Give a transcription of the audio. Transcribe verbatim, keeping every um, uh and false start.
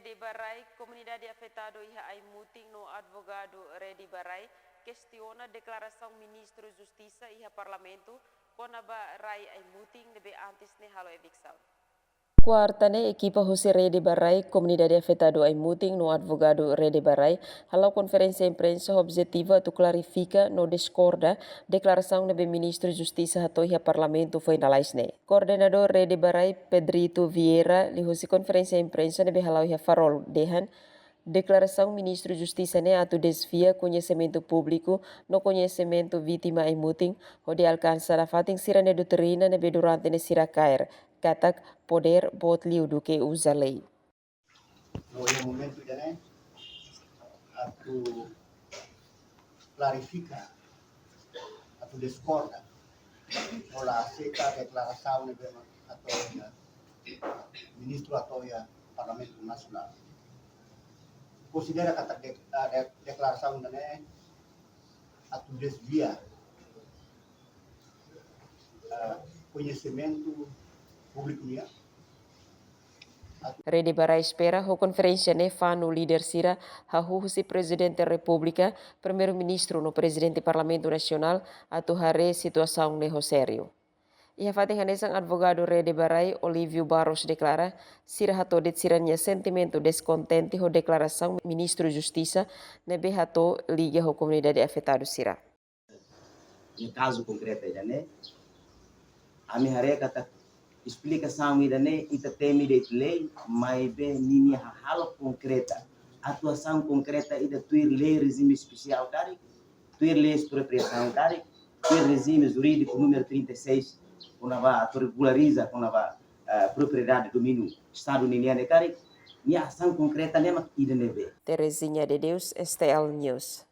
Rede ba Rai, komunidade afetadu iha Aimutin no advogadu Rede ba Rai kestiona deklarasaun Ministru Justisa iha Parlamentu kona-ba rai Aimutin ne'ebé antes ne'e halo eviksaun. Kuarta ne'e, ekipa husi Rede ba Rai, komunidade afetadu Aimutin no advogadu Rede ba Rai hala'o konferénsia imprensa ho objetivu atu klarifika no diskorda deklarasaun ne'ebé Ministru Justisa hato'o iha Parlamentu foin lalais ne'e. Koordenadór Rede ba Rai, Pedrito Vieira, liuhusi konferénsia imprensa ne'ebé hala'o iha Farol, dehan deklarasaun Ministru Justisa ne'e atu dezvia koñesimentu públiku no koñesimentu vítima Aimutin, hodi alkansa nafatin sira-nia doutrina ne'ebé durante ne'e sira kaer, katak podér boot liu duké uza lei. No iha momentu ida-ne'e atu klarifika, atu diskorda, no la aseita deklarasaun ne'ebé hato'o iha, Ministru hato'o iha Parlamentu Nasionál. Konsidera katak de-, ah, de-, deklarasaun ida-ne'e atu dezvia, ah, koñesimentu públiku nian. Rede ba Rai espera ho konferénsia ne'e fanu líder sira, hahú husi Prezidente Repúblika, Primeiru-Ministru no Prezidente Parlamentu Nasionál atu haree situasaun ne'e ho sériu. Iha fatin hanesan, advogadu Rede ba Rai, Olívio Barros, deklara sira hato'o de'it sira-nia sentimentu deskontente ho deklarasaun Ministru Justisa ne'ebé hato'o liga ho komunidade afetadu sira. Iha kazu konkretu ida-ne'e, ami haree katak esplikasaun ida-ne'e ita temi de'it lei, maibé ninia hahalok konkreta, atuasaun konkreta ida tuir lei rejime espesiál karik, tuir lei espropriasaun karik, tuir rejime jurídiku númeru trinta e seis, kona-ba atu regulariza kona-ba, eh, propriedade domíniu Estadu ninian ne'e karik, nia asaun konkreta ne'e mak ida-ne'ebé. Terezinha de Deus, S T L News.